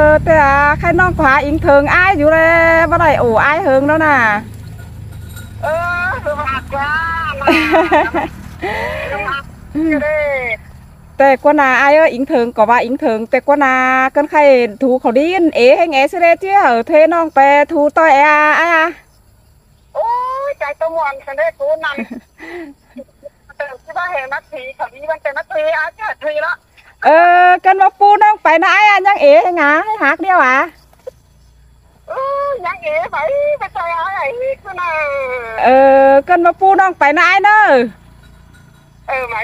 ເອີ ແຕ່ໃຄນ້ອງກໍຫາອິງເຖິງອ້າຍຢູ່ແລະ ບໍ່ໄດ້ໂອ້ອ້າຍເຫິງແລ້ວນະ. ເອີ ຄືວ່າກວ່ານະ ແຕ່ກວ່ານາອ້າຍເອີຍ ອິງເຖິງກໍວ່າອິງເຖິງ ແຕ່ກວ່ານາເກີນໄຄຖູເຂົາດິນ ເອແຮງແອຊິເດເຈ້ຍ ເທນ້ອງໄປຖູຕໍ່ແອອ້າຍອາ. ໂອ້ຍ ໃຈຕົວມ່ວນຊັ້ນເດ້ກູນັ້ນ ເຕີມຊິວ່າແຮງນັກຖີເຂົາດີມັນເປັນນັກຖີອາຈານຖີລະ. ເອີ ກັນວ່າປູນ້ອງໄປນະອ້າຍອາ ຍັງເອໃຫ້ຫງາ ໃຫ້ຫັກດຽວອາ. ເອີ ຍັງເອໄປ ໄປໃສ່ອ້າຍອີກພຸ້ນນະ. ເອີ ກັນວ່າປູນ້ອງໄປນະອ້າຍເນີ. ເອີ ໄໝ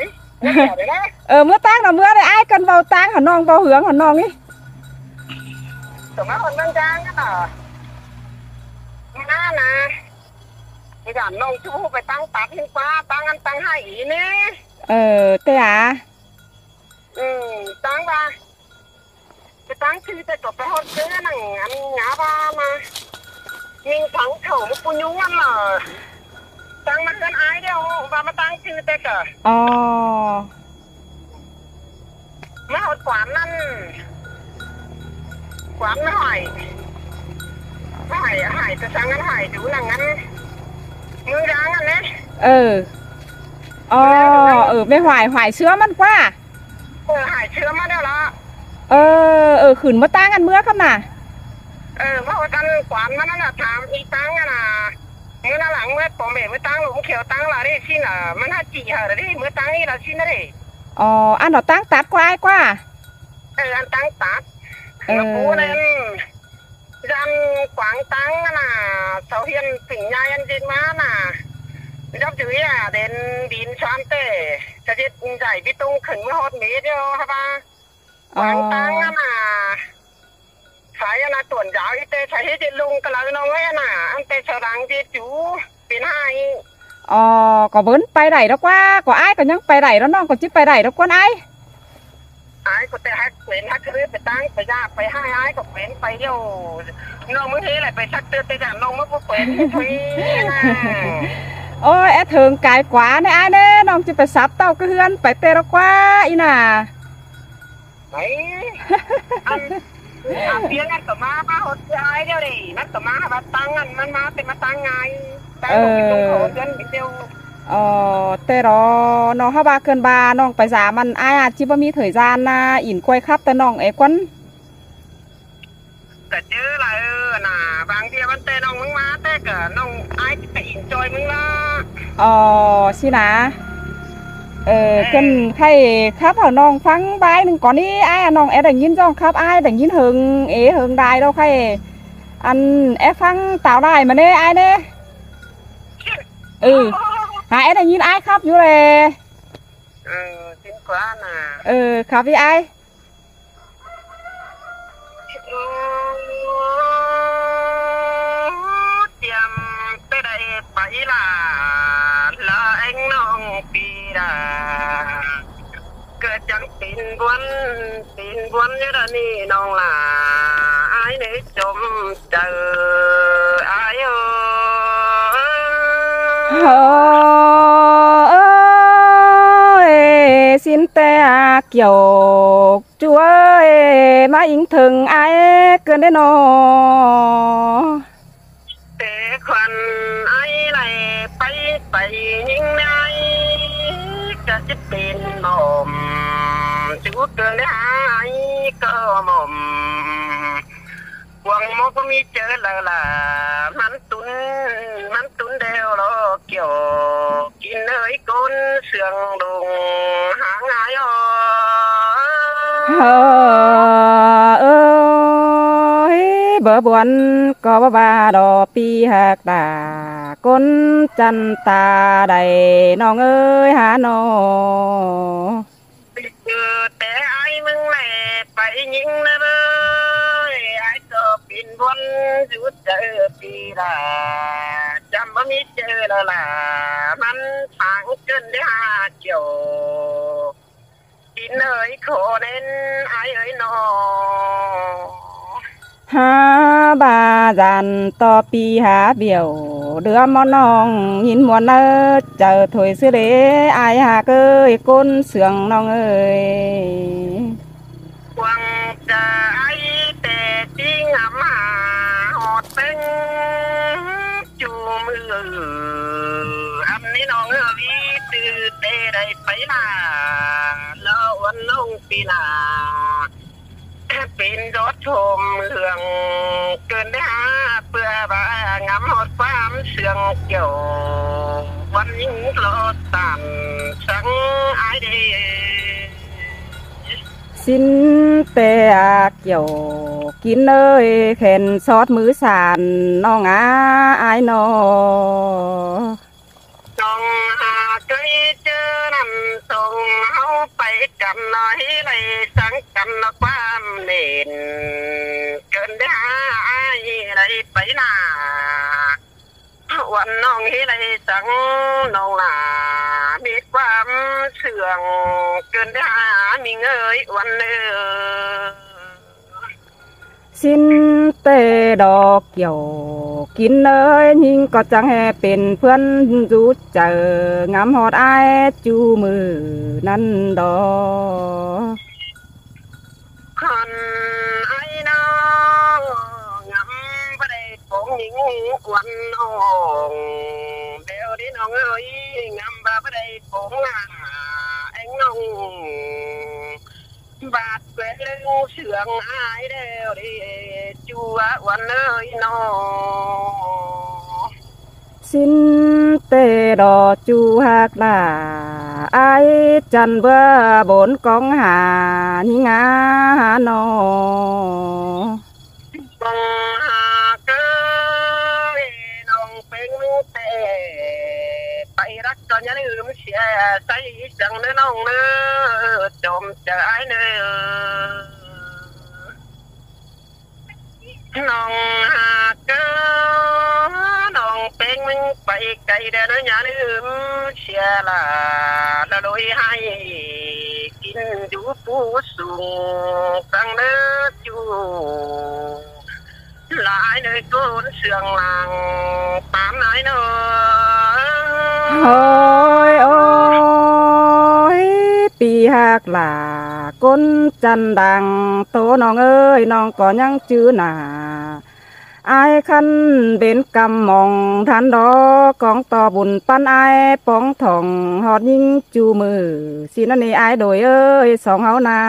ເອີ ເມື່ອຕາງນະເມື່ອເດີອ້າຍ ກັນເວົ້າຕາງຫານ້ອງ ເວົ້າເຮືອງຫານ້ອງນີ້ ກໍມາຮອດເມືອງຈາງນະ ມານະ ໄປຖາມນ້ອງຊູໄປຕັ້ງຕັດເຫັນກວ່າ ຕັ້ງອັນຕັ້ງໃຫ້ອີນີ້. ເອີ ແຕ່ອາ ອືມ ຕັ້ງວ່າ ໄປຕັ້ງຊື່ແຕ່ກໍໄປຮອດເຈີໜັງອັນຫຍັງວ່າມາ ຍິງທາງເຂົາມາປຸຍຍຸງຫັ້ນລະ ຕັ້ງມາເຮືອນອ້າຍດຽວວ່າມາຕັ້ງຊື່ແຕ່ກະ ອໍ ມາຮອດກວານນັ້ນ ກວານມາຫາຍ ຫາຍ ຫາຍແຕ່ສັງຫັ້ນ ຫາຍຢູ່ຫຼັງອັນເມືອງຢາງຫັ້ນເດ້. ເອີ ອໍ ເອີ ແມ່ຫວາຍ ຫວາຍເຊື່ອມັນກວ່າ. ເອີ ຫາຍເຊື້ອມາແລ້ວລະ. ເອີ ເອີ ຂຶ້ນມາຕັ້ງອັນເມືອກັບນະ. ເອີ ເວົ້າກັນກວານມັນນັ້ນນະ ຖາມອີກຕັ້ງຫັ້ນນະ ມື້ໜ້າຫຼັງເມື່ອພໍ່ແມ່ເມື່ອຕັ້ງລົມຂຽວຕັ້ງລະເດ້ຊິນະ ມັນຫາຈີຫາລະເດ້ ເມື່ອຕັ້ງນີ້ລະຊິນະເດ້. ອໍ ອັນເນາະ ຕັ້ງຕັດກວ່າອ້າຍກວ່າ. ເອີ ອັນຕັ້ງຕັດ ເອີ ລະປູນັ້ນ ຢ້ານກວາງຕັງຫັ້ນນະ ເຊົາຮຽນເປັນໃຫຍ່ອັນເດນມານະ ຈັບຢູ່ເອເດນບິນຊານເຕ ສະເຈັດໃຫຍ່ບິຕົງຂຶ້ນເມືອຮອດເມດຢູ່ຫັ້ນວ່າ ກວາງຕັງຫັ້ນນະ ສາຍອັນນະຕວນຍາວອີເຕ ສາເຫດເຈັດລົງກະລາວນ້ອງເອີຍຫັ້ນນະ ອັນເຕສະດັງເຈັດຢູ່ ເປັນໄຫ້. ອໍ ກໍເບິ່ນໄປໄດ້ດອກວ່າ ກໍອ້າຍກໍຍັງໄປໄດ້ເນາະ ນ້ອງກໍຊິໄປໄດ້ດອກກ່ອນອ້າຍ. ອ້າຍກໍແຕ່ຮັກເປັນຮັກຄືໄປຕັ້ງໄປຢາກໄປໃຫ້ ອ້າຍກໍເປັນໄປຢູ່ ນ້ອງມຶງເຮັດແຫຼະໄປຊັກເຕືອນແຕ່ຢ່າງນ້ອງມຶງບໍ່ເປັນເຮັດເວນະ. ໂອ້ຍ ແອດເຖິງກາຍກວ່າແນ່ອ້າຍແນ່ ນ້ອງຊິໄປສັບເຕົ້າກະເຮືອນໄປແຕ່ດອກວ່າອີ່ໜ້າ. ໄປ ອັນ ອາ ພຽງນັ້ນກໍມາ ມາຮອດເຮືອນອ້າຍດຽວນີ້ ມັນກໍມາຫາວ່າຕັ້ງອັນ ມັນມາເປັນມາຕັ້ງງ່າຍ ໄດ້ ເອີ ບໍ່ມີຕົງເຂົາເຮືອນດຽວ. ອໍ ແຕ່ລໍ ນ້ອງຫາວ່າເກີນວ່ານ້ອງໄປສາມັນ ອ້າຍອາດຊິບໍ່ມີເທີຍຈານນະ ອິນກວຍຄັບແຕ່ນ້ອງເອກວັນ. ກະເຈີລະ ເອີ ນະ ບາງເທື່ອມັນແຕ່ນ້ອງມຶງມາ ແຕ່ກະນ້ອງອ້າຍຊິໄປອິນຈອຍມຶງລະ. ອໍ ຊີ້ນະ ເອີ ເອີ ເກີນໄຄຄັບໃຫ້ນ້ອງຟັງບາຍໜຶ່ງກ່ອນນີ້ ອ້າຍ ນ້ອງແອດໄດ້ຍິນຈ້ອງຄັບ ອ້າຍໄດ້ຍິນເຫິງເອເຫິງດາຍແລ້ວ ໄຄ ອັນ ແອດຟັງຕາວໄດ້ມາເນ ອ້າຍເນ. ເອີ ຫາແອດໄດ້ຍິນອ້າຍຄັບຢູ່ແລ. ເອີ ຈິງກວ່ານະ ເອີ ຄັບອີອ້າຍ. ໂອ້ ຕຽມແຕ່ໃດໄປລະ ລະແອງນ້ອງປີດາ ເກີດຈັ່ງເປັນບວນ ເປັນບວນຢູ່ດານີ້ນ້ອງຫຼ້າ ອ້າຍເນີ ຈົມເຈີອ້າຍເອີຍ. ໂອ້ ເອີຍ ຊິນແຕ່ອາກຽວ ຈູເອີຍ ມາອີງເຖິງອ້າຍເກີນເດ້ນໍ. ແຕ່ຂວັນອ້າຍໄລ່ໄປ ໄປຍິງນາຍ ກະຊິເປັນໝ່ອມ ຈູເກີນໄດ້ຫາອ້າຍກໍໝ່ອມ ຫວັງໝໍບໍ່ມີເຈີແລ້ວລະ ມັນຕຸນ ມັນຕຸນແດວລໍກຽວ ກິນເອີຍ ກົນເຊື່ອງດົງຫາງຫາຍອອ. ເອີຍ ບໍ່ບວນກໍບໍ່ວ່າດອກ ປີຮັກຕາ ກົນຈັນຕາໄດ້ ນ້ອງເອີຍ ຫານອ. ເກີດແຕ່ອ້າຍມຶງແລໄປຍິງນະເບີຍ ອ້າຍກໍປິ່ນວົນຢູ່ເຈີປີລາ ຈຳບໍ່ມີເຈີລະລາ ມັນທາງເກີນໄດ້ຫາກ່ຽວ ກິນເອີຍ ຂໍແນ່ນອ້າຍເອີຍນອ. ຫາບາຈັນຕໍ່ປີຫາບຽວ ເດືອມມອນນ້ອງຍິນມ່ວນເນີ ເຈີຖອຍຊື່ເລ ອ້າຍຫາເກີຍ ກົນເຊື່ອງນ້ອງເອີຍ. ຫວັງຈະອ້າຍແຕ່ ທີ່ງາມຫາຮອດແຕ່ງຈູມື້ ອັນນີ້ນ້ອງເອີຍ ຕື້ແຕ່ໃດໄປນາ ລະວັນນ້ອງປີໜ້າ ເປັນຍອດຊົມເຮືອງ ເກີນໄດ້ຫາ ເພື່ອວ່າງາມຮອດຄວາມເຊື່ອງກ່ຽວ ວັນຍິງລໍຕານສັງອ້າຍເດ. ສິນແຕ່ອາກ່ຽວ ກິນເອີຍແຂນຊອດມືສານ ນ້ອງອາ ອ້າຍນໍ. ນ້ອງຫາເຄີຍເຈີນັ້ນ ສົ່ງເຮົາໄປກັນ ໃຫ້ໄດ້ສັງກັນຄວາມເໜັນ ເກີນໄດ້ຫາອ້າຍໄດ້ໄປນາ ວັນນ້ອງເຮໄລສັງນ້ອງຫຼ້າ ມີຄວາມເຊື່ອງ ເກີນໄດ້ຫາມິງເອີຍ ວັນເອີຍ. ສິນແຕ່ດອກກ່ຽວ ກິນເອີຍ ຍິງກໍຈັ່ງແຮ່ເປັນເພື່ອນຢູ່ໃຈ ງາມຮອດອ້າຍຈູມື້ນັ້ນດອກ. ຄັນອ້າຍນ້ອງງາມບໍ່ໄດ້ປອງຍິງອວນນ້ອງ ແບວເດ້ນ້ອງເອີຍ ງາມວ່າບໍ່ໄດ້ປອງໜ້າແອງນ້ອງ ບາດແກເລື່ອງເຊື່ອງອ້າຍແລ້ວເດ້ ຈູວ່າອວນເອີຍນ້ອງ. ສິນແຕ່ດອກຈູຮັກຫຼ້າ ອ້າຍຈັນເບືອບົນກອງຫາ ຍິງຫາໜໍ. ກອງຫາເກີຍ ນ້ອງເປັນແຕ່ ໄປຮັກກໍຢ່າລືມເສຍໃສ່ ຈັງເດີນ້ອງເດີ ຈອມໃຈອ້າຍເດີ. ນ້ອງຫາເກີຍ ນ້ອງເປັນໄປໄກແດ່ເດີ ຢ່າລືມເສຍຫຼ້າ ລະໂດຍໃຫ້ກິນຢູ່ຜູ້ສູງ ຟັງເດີຈູ ຫຼາຍເດີໂກນເຊື່ອງຫຼັງ ຕາມນາຍເດີ. ໂອ້ຍ ໂອ້ຍ ປີຮັກຫຼ້າ ກົນຈັນດັງ ໂຕນ້ອງເອີຍ ນ້ອງກໍຍັງຈື່ໜ້າ ອ້າຍຄັນເປັນກຳມອງທັນດອກ ກອງຕໍ່ບຸນປັນອ້າຍປອງທ່ອງ ຮອດຍິງຈູມື້ ຊິນັ້ນນີ້ອ້າຍໂດຍເອີຍ ສອງເຮົານາ.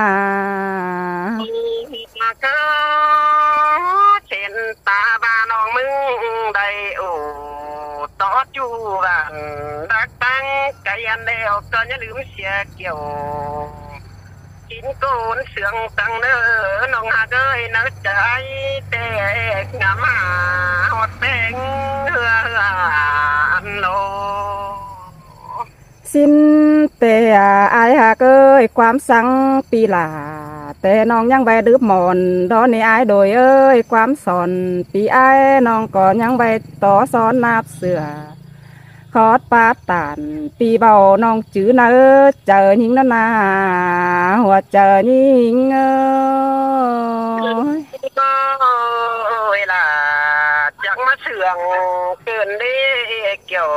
ເສັ້ນຕາວ່ານ້ອງມຶງໄດ້ໂອ້ ຕໍ່ຈູວ່ານ ດັກຕັ້ງໄກອັນແລ້ວ ກໍຢ່າລືມເສຍກ່ຽວ ກິນໂກນເຊື່ອງຕັງເດີ ນ້ອງຫາເກີຍ ໜັກໃຈແຕກງາມຫາ ຮອດແປງເຮືອ ເຮືອອັນໂລ. ສິນແຕ່ອາ ອ້າຍຫາເກີຍ ຄວາມສັງປີຫຼ້າ ແຕ່ນ້ອງຍັງໄວ້ດື່ມໝອນ ດອນນີ້ອ້າຍໂດຍເອີຍ ຄວາມສອນປີອ້າຍ ນ້ອງກໍຍັງໄວ້ຕໍ່ສອນນັບເຊື່ອ ຂອດປາດຕານ ປີເວົ້ານ້ອງຈື່ນະເອີ ໃຈຍິງນະນາ ຫົວໃຈຍິງເອີຍ. ໂອ້ຍລະ ຈັກມາເຊື່ອງເກີນເດ້ ກ່ຽວ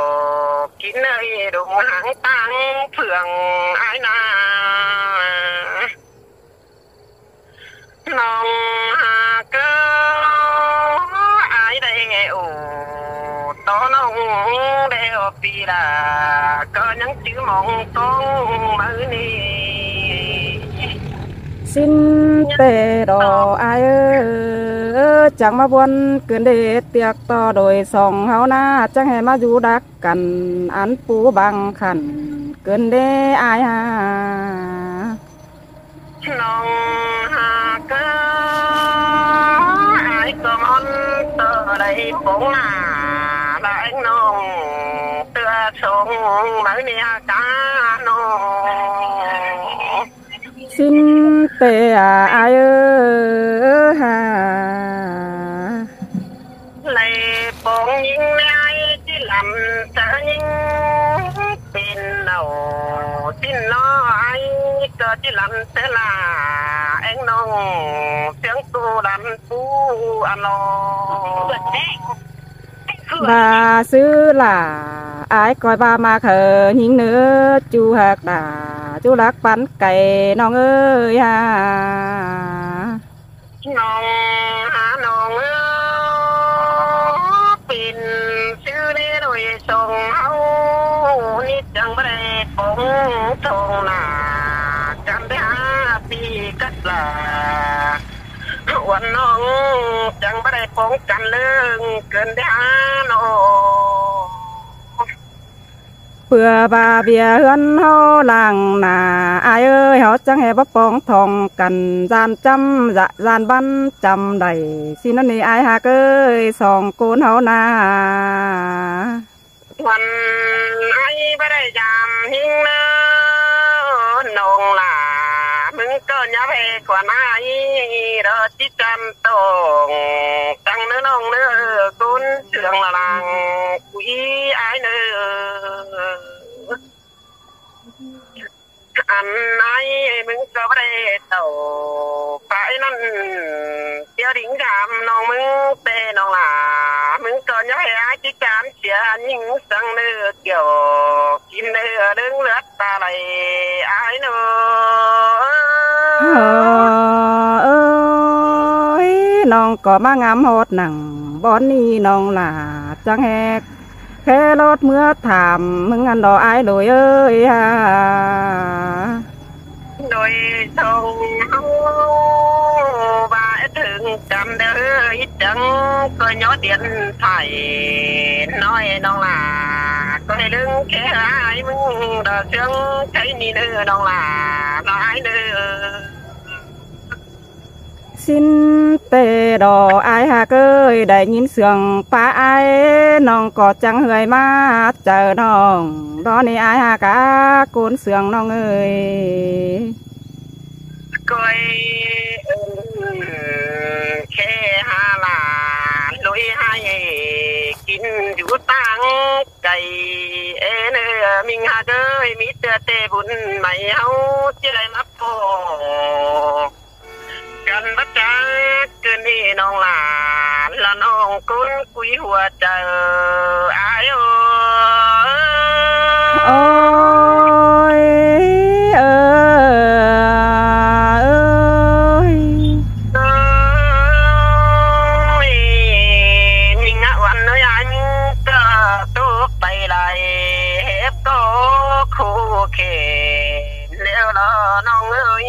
ກິນເອີຍ ດົງຫາງຕາງເພື່ອງອ້າຍນາ. ນ້ອງຫາເກີຍ ອ້າຍໄດ້ໂອ້ ຕໍ່ນ້ອງແລ້ວປີລາ ກໍຍັງຈື່ມອງຕ້ອງມື້ນີ້. ສິນແຕ່ດອກອ້າຍເອີ ຈັ່ງມາບ່ອນເກີນເດດ ຕຽກຕໍ່ໂດຍສອງເຮົານາ ຈັ່ງໃຫ້ມາຢູ່ດັກກັນ ອັນປູບັງຄັນເກີນເດອ້າຍຫາ. ນ້ອງຫາເກີຍ ອ້າຍກໍມອນຕໍ່ໄດ້ປົງໜ້າ ລະແອງນ້ອງ ເທື່ອສອງມາເນຍການ້ອງ. ສິນແຕ່ອ້າຍເອີ ຫາ ໄລ່ປອງຍິງໃນອ້າຍຈິລຳເທີຍິງ ເປັນເອົາສິນນ້ອຍກໍຈິລຳເທີລາ ແອງນ້ອງ ສຽງຕູລຳປູອະລອ ວ່າຊື່ຫຼ້າ ອ້າຍກ້ອຍວ່າມາເຄີຍິງເນີ ຈູຮັກດາ ຈູລັກປັນໄກ່ນ້ອງເອີຍຫາ. ນ້ອງ ອາ ອວນນ້ອງຈັ່ງບໍ່ໄດ້ປ້ອງກັນເລີງເກີນເດຫານ້ອງ. ເພື່ອວ່າເບ້ຍເຮືອນເຮົາລ້າງໜ້າ ອ້າຍເອີຍ ເຮົາຈັ່ງໃຫ້ບໍ່ປອງທອງກັນ ຢ້ານຈຳ ຢ້ານບັນຈຳໄດ້ ຊິນນີ້ອ້າຍຮັກເອີຍ ສອງຄົນເຮົານາ. ວັນອ້າຍບໍ່ໄດ້ຢາມຫິງເນີ ນ້ອງຫຼ້າ ມຶງກໍຢ່າໄປຂວັນອ້າຍ ດອກຈິດຈຳຕ້ອງ ຕັ້ງເນີນ້ອງເນີ ຄົນເຊື່ອງລະລາງ ອຸຍອ້າຍເນີ. ອັນອ້າຍມຶງກໍບໍ່ໄດ້ເຕົ້າ ປາຍນັ້ນ ດຽວດິງຖາມນ້ອງມຶງແຕ່ນ້ອງຫຼ້າ ມຶງກໍຢ່າໃຫ້ອ້າຍຕິດຕາມເສຍຍິງສັງເນີ ກ່ຽວກິນເນີເລິງເລືອດຕາໄຫຼອ້າຍເນີ. ເອີ ເອີຍ ນ້ອງກໍມາງາມຮອດນັ່ງບ່ອນນີ້ນ້ອງຫຼ້າ ຈັ່ງແຮກ ແຄ່ລົດເມືອຖາມ ມຶງອັນດອອ້າຍໂດຍເອີຍຫາ ໂດຍສົ່ງເຮົາວ່າເຖິງກັນເດີ ອີ່ຈັງກໍຍໍ້ດຽນໄຜນ້ອຍນ້ອງຫຼ້າ ກໍໃຫ້ເລິງແຄ່ອ້າຍມຶງດອກເຊື່ອງໄທນີ້ເນີນ້ອງຫຼ້າ ນ້ອງອ້າຍເນີ. ຊິນເຕດອ ອ້າຍຮັກເອີຍ ໄດ້ຍິນສຽງປາອ້າຍ ນ້ອງກໍຈັ່ງເຮືອຍມາເຈີນ້ອງ ດອນີ້ອ້າຍຮັກກາ ໂກນເຊື່ອງນ້ອງເອີຍ ກ້ອຍເອີ້ນແຄ່ຫາຫຼານ ໂດຍໃຫ້ກິນຢູ່ຕ່າງໄກ ເອີເນີ ມິງຮັກເອີຍ ມີເທື່ອແຕ່ບຸນໃໝ່ ເຮົາຊິໄດ້ມາພໍ້ ກັນບໍ່ຈັກຄືນນີ້ນ້ອງຫຼ້າ ລະນ້ອງຄົນກຸຍຫົວໃຈອ້າຍເອີຍ. ໂອ້ຍ ເອີ ເອີຍ ເອີຍ ມິງອະວັນເອີຍ ອ້າຍມິງກໍໂຕໄປຫຼາຍ ເຮັບກໍຄູ່ເຂດ ແລ້ວລະນ້ອງເອີຍ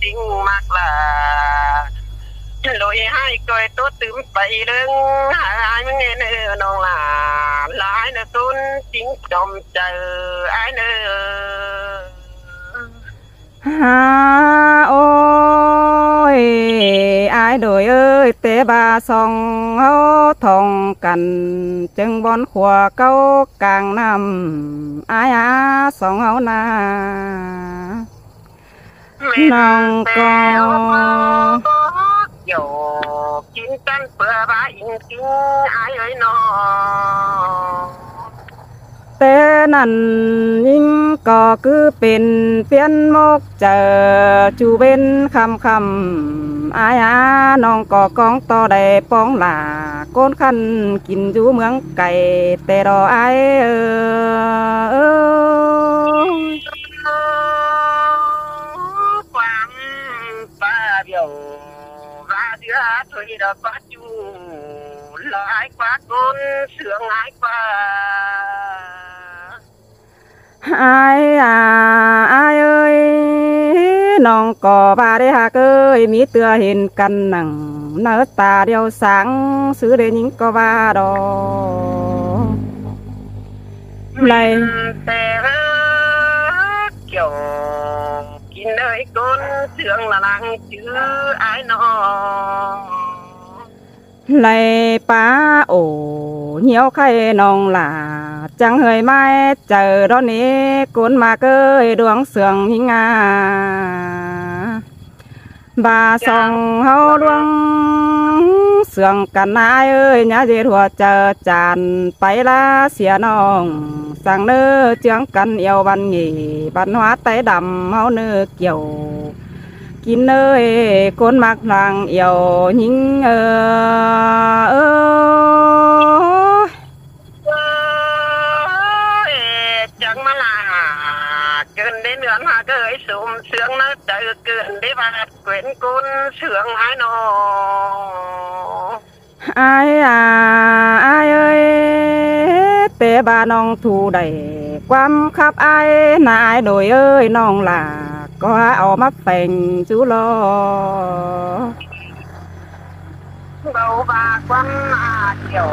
ສິ່ງມັກລາ ໂດຍໃຫ້ກ້ອຍໂຕຕື່ມໄປເລິງ ຫາອ້າຍມຶງແນ່ເນີນ້ອງຫຼ້າ ຫຼາຍເນີຕົ້ນຈິງຈອມໃຈອ້າຍເນີ. ຫາ ໂອ້ຍ ອ້າຍໂດຍເອີຍ ແຕ່ວ່າສອງເຮົາທ້ອງກັນ ຈຶ່ງບ່ອນຂົວເກົ້າກາງນ້ຳ ອ້າຍອາ ສອງເຮົານາ ນ້ອງກໍ ໂຍ ກິນກັນເພື່ອວ່າອິງຕິງ ອ້າຍເອີຍນ້ອງ. ແຕ່ນັ້ນຍິງກໍຄືເປັນປ່ຽນມົກເຈີ ຈູເວັນຄ່ຳໆ ອ້າຍອາ ນ້ອງກໍກອງຕໍ່ໄດ້ປອງຫຼ້າ ໂກນຄັນກິນຢູ່ເມືອງໄກ ແຕ່ດອອ້າຍເອີຍ. ຄວາມປາດຽວວ່າເດືອດເຖິຍດອກກວ່າຈູ ລະອາຍກວ່າກົ້ນເຊື່ອງອາຍກວ່າ ອາຍອາ ອາຍເອີຍ ນ້ອງກໍວ່າໄດ້ຮັກເອີຍ ມີເທື່ອເຫັນກັນນັ່ງ ໃນຕາດຽວສາງ ຊື່ໄດ້ຍິງກໍວ່າດອກ ໄດ້ແຕ່ເຮີກ ກ່ຽວກິນເອີຍກົ້ນເຊື່ອງລະລາງຈື່ອາຍນ້ອງ ໄລ່ປາໂອ ຫ່ຽວໄຂ່ນ້ອງຫຼ້າ ຈັ່ງເຮີຍມາຍໃຈດອນນີ້ ກົ້ນມາເກີຍດວງເຊື່ອງຫິງງາ ບາສອງເຮົາດວງເຊື່ອງກັນນາຍເອີຍ ຍາເຢັດຫົວໃຈຈານໄປລາເສຍນ້ອງ ສັງເນີເຈືອງກັນອຽວບັນເຫງ ບັນຫົວໄຕດຳເຮົາເນີກ່ຽວ ກິນເອີຍ ຄົນມັກພລາງອຽວຍິງເອີ ເອີ ເອີຍ ຈັງມາລາເກີນໄດ້ເໜືອນຫາເກີຍ ສົມເຊື່ອງໃນໃຈເກີນໄດ້ບາດເກວນກົ້ນເຊື່ອງອ້າຍນ້ອງ ອ້າຍອາ ອ້າຍເອີຍ ແຕ່ວ່ານ້ອງຖືໄດ້ຄວາມຄັບອ້າຍ ນາອ້າຍໂດຍເອີຍ ນ້ອງຫຼ້າ ບໍ່ວ່າເອົາມາແຝງຈຸລໍ ເວົ້າວ່າຄວາມອາດກ່ຽວ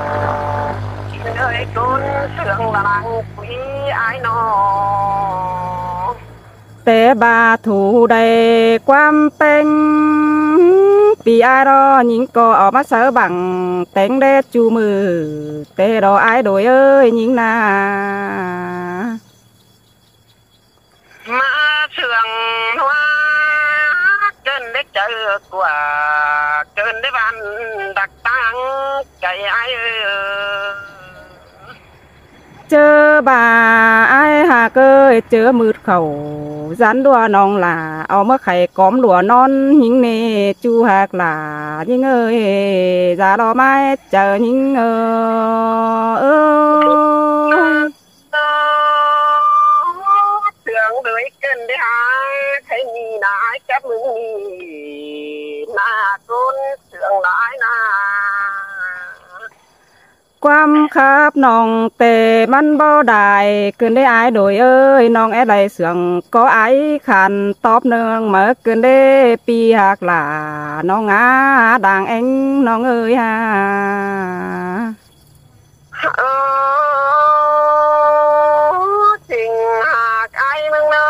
ກິນເອີຍກົ້ນເຊື່ອງລະລັງຄຸຍອ້າຍນ້ອງ ແຕ່ບາດຜູ້ໃດຄວາມແປງ ປີອ້າຍລໍຍິງກໍເອົາມາເສີບັງ ແຕ່ງແດດຈູມື້ ແຕ່ລໍອ້າຍໂດຍເອີຍຍິງນາ. ມາເຊື່ອງຫົວ ເກີນໄດ້ເຈີກວ່າ ເກີນໄດ້ບ້ານດັກຕັ້ງໃຈອ້າຍເອີຍ ເຈີບາອ້າຍຫາກເອີຍ ເຈີມືດເຂົ້າ ສັນດັວນ້ອງຫຼ້າ ເອົາເມືອໄຂ່ກອມດັວນອນ ຍິງເນຈູຮັກຫຼ້າ ຍິງເອີຍ ຢ່າລໍມາເຈີຍິງເອີຍ ເອີຍ. ເຊື່ອງເລີຍເກີນໄດ້ຫາ ໃຜມີນາຍກັບມຶງນີ້ ໜ້າກົ້ນເຊື່ອງຫຼາຍນາ ຄວາມຄັບນ້ອງແຕ່ມັນບໍ່ໄດ້ ເກີນໄດ້ອ້າຍໂດຍເອີຍ ນ້ອງແອດໄດ້ເຊື່ອງກໍອາຍຂັນ ຕອບເນື່ອງມາເກີນເດ້ ປີຮັກຫຼ້າ ນ້ອງອາດາງແອງ ນ້ອງເອີຍຫາ. ເອີ ຈິງຫາກອ້າຍເມືອງເນາ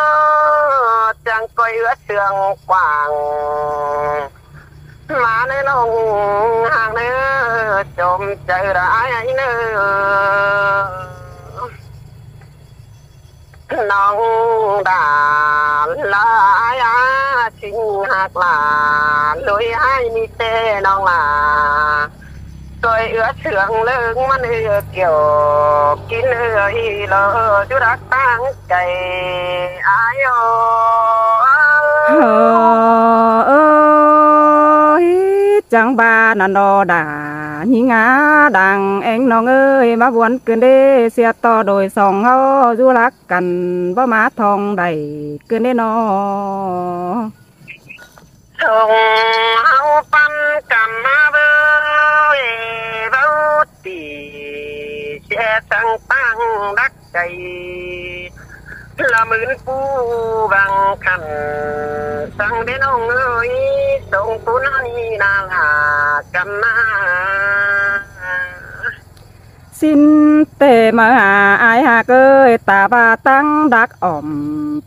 ະ ຈັ່ງກ້ອຍເອື້ອເຊື່ອງກວ້າງ ມາໃນນ້ອງຫາກເນີ ຈົ່ມໃຈລະອ້າຍເນີ ນ້ອງດາລະອ້າຍອາ ຈິງຮັກຫຼ້າ ໂດຍອ້າຍມີແຕ່ນ້ອງຫຼ້າ ຊ່ອຍເອື້ອເຊື່ອງເລີງມັນເອື້ອກ່ຽວ ກິນເອື້ອອີຫຼໍຢູ່ດັກຕັ້ງໃຈອ້າຍໂອ ເອີຍ ຈັ່ງບາດນັ້ນດອດາ ຍິງອາດາງແອງນ້ອງເອີຍ ມາບວນເກີນເດ້ ເສຍຕໍ່ໂດຍສອງເຮົາຢູ່ລັກ ກັນບໍ່ມາທ່ອງໄດ້ເກີນເດ້ນໍ ສົ່ງເຮົາປັນກຳມາເວີຍ ເວົ້າຕີແຈສັງຕັ້ງດັກໃຈ ລະໝືນຜູ້ບັງຄັນ ສັງເດ້ນ້ອງເອີຍ ສົ່ງຜູ້ນັ້ນນາລາກຳມາ. ສິນແຕ່ມາຫາອ້າຍຫາກເອີຍ ຕາບາຕັ້ງດັກອອມ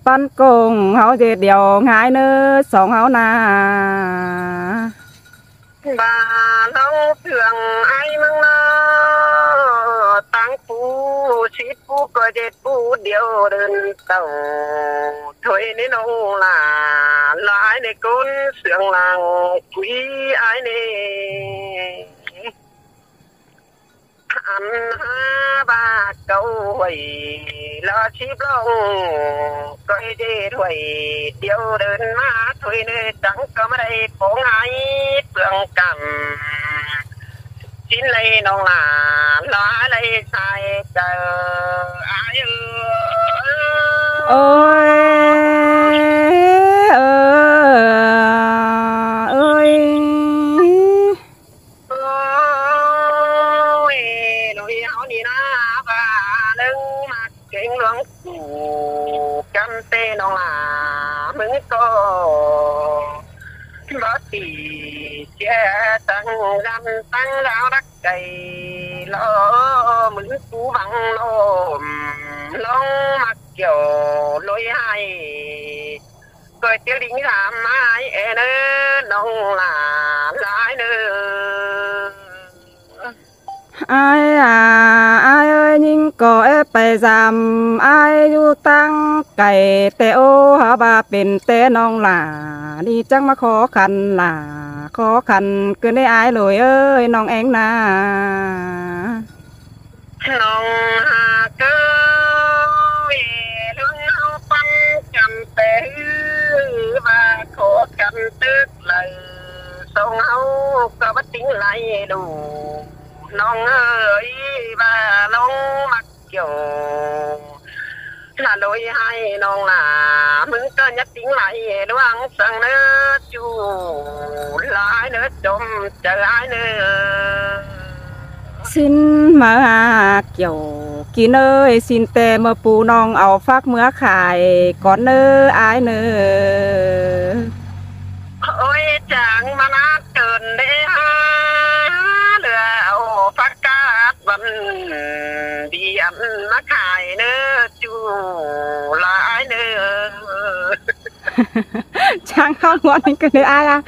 ປັນກົງເຮົາເຈດດຽວ ຫງາຍເນີສອງເຮົານາ ບາລອງເຄື່ອງອ້າຍເມືອງເນາະ ຕັ້ງປູຊິດປູກໍເຈດປູດຽວເດີນເຕົ້າ ຖ້ວຍໃນນ້ອງຫຼ້າ ຫຼາຍໃນກົ້ນເຊື່ອງຫຼັງ ຄຸຍອ້າຍເນ. ອັນຫາບາເກົ້າຫ້ວຍ ລະສິບລອງ ກ້ອຍເດດຫ້ວຍ ດຽວເດີນມາຖ້ວຍເນີ ຈັ່ງກໍມາໄດ້ປອງຫາຍເປືອງກຳ ຊິນໄລນ້ອງຫຼ້າ ລະໄລສາຍເຈີອ້າຍເອີຍ ໂອ້ຍ ເອີ ເອີຍ. ໂອ້ຍ ໂດຍເຮົານີ້ນາ ວ່າເລື່ອງມັກເກັ່ງຫຼວງກູ ກຳເຕນ້ອງຫຼ້າ ມຶງກໍບໍ່ຕີເສຍຕັງດຳຕັ້ງດາວດັກໄກ່ ລໍມຶງກູຫວັງໂນ້ມ ລອງມັກກ່ຽວໂລຍໃຫ້ ກ້ອຍຕຽວລິງສາມໄມ້ແອເນີ ນ້ອງຫຼ້າຫຼາຍເນີ ອ້າຍອາ ອ້າຍເອີຍ ຍິງກໍແອໄປສາມ ອ້າຍຢູ່ຕັ້ງໄກ ແຕ່ໂອ ຫາວ່າເປັນແຕ່ນ້ອງຫຼ້າ ນີ້ຈັ່ງມາຂໍຂັນຫຼ້າ ຂໍຂັນເກີນໄດ້ອ້າຍໂລຍເອີຍ ນ້ອງແອງນາ. ນ້ອງຫາກເອີຍ ເລື່ອງເຮົາປັນກຳແປ ວ່າຂໍກຳຕຶກໄຫຼ ສອງເຮົາກໍບໍ່ຕິງໄຫຼດູ ນ້ອງເອີຍ ວ່ານ້ອງມັກກ່ຽວ ລະໂລຍໃຫ້ນ້ອງຫຼ້າ ມຶງກໍຢ່າຕິງໄຫຼ ລະວັງສັງເນີຈູ ຫຼາຍເນີຈົ່ມເຈີອ້າຍເນີ. ຊິນມາກ່ຽວກິນເອີຍ ຊິນແຕ່ເມື່ອປູນ້ອງເອົາຝັກເມືອຂາຍກ່ອນເນີອ້າຍເນີ. ໂອ້ຍ ຈ້າງມານາເກີນເດ້ ເຫຼືອເອົາຜັກກາດວັນດີອັນມາຂາຍເນີ ຈູລາອ້າຍເນີ. ຈ້າງເຂົ້າງວດນີ້ກໍໄດ້ອ້າຍອະ.